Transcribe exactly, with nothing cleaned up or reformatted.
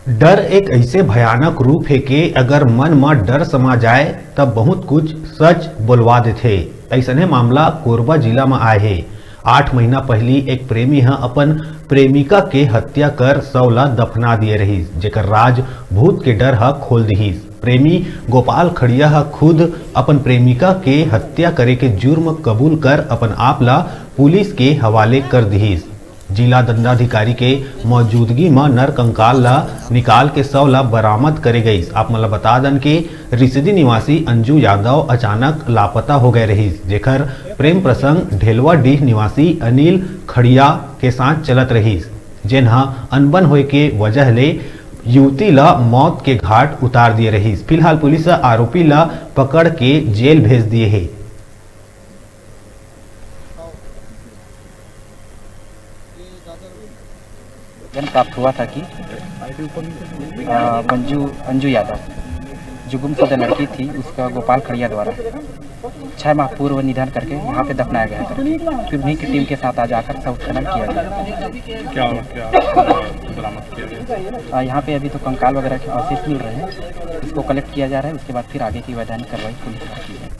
डर एक अइसे भयानक रूप हे के अगर मन म डर समा जाए, त बहुत कुछ सच बोलवा देथे। अइसने मामला कोरबा जिला म आए हे। आठ महीना पहिली एक प्रेमी ह अपन प्रेमिका के हत्या कर शव ला दफना दिए रहिस, जेकर राज भूत के डर ह खोल दिहिस। प्रेमी गोपाल खड़िया ह खुद अपन प्रेमिका के हत्या करे के जुर्म कबूल कर अपन आप ला पुलिस के हवाले कर दिहिस। जिला दंडाधिकारी के मौजूदगी म नरकंकाल ला निकाल के शव ला बरामद करे गइस। आप मन ला बता दन के रिसदी निवासी अंजू यादव अचानक लापता हो गए रहिस, जेकर प्रेम प्रसंग ढेलवा डीह निवासी अनिल खड़िया के साथ चलत रहिस, जेन ह अनबन होए के वजह ले युवती ला मौत के घाट उतार दिए रहिस। फिलहाल पुलिस ह आरोपी ला पकड़ के जेल भेज दिए हे। सूचना प्राप्त हुआ था कि अ, मंजू अंजू यादव जो गुमशुदा लड़की थी, उसका गोपाल खड़िया द्वारा छह माह पूर्व निधन करके यहाँ पे दफनाया गया था। फिर वहीं की टीम के साथ आज आकर शव उत्खनन किया गया। क्या क्या बरामद किया गया? अ, यहाँ पे अभी तो कंकाल वगैरह के अवशेष मिल रहे हैं, इसको कलेक्ट किया जा रहा है। उसके बाद फिर आगे की वैधानिक कार्रवाई पुलिस द्वारा की जाएगी।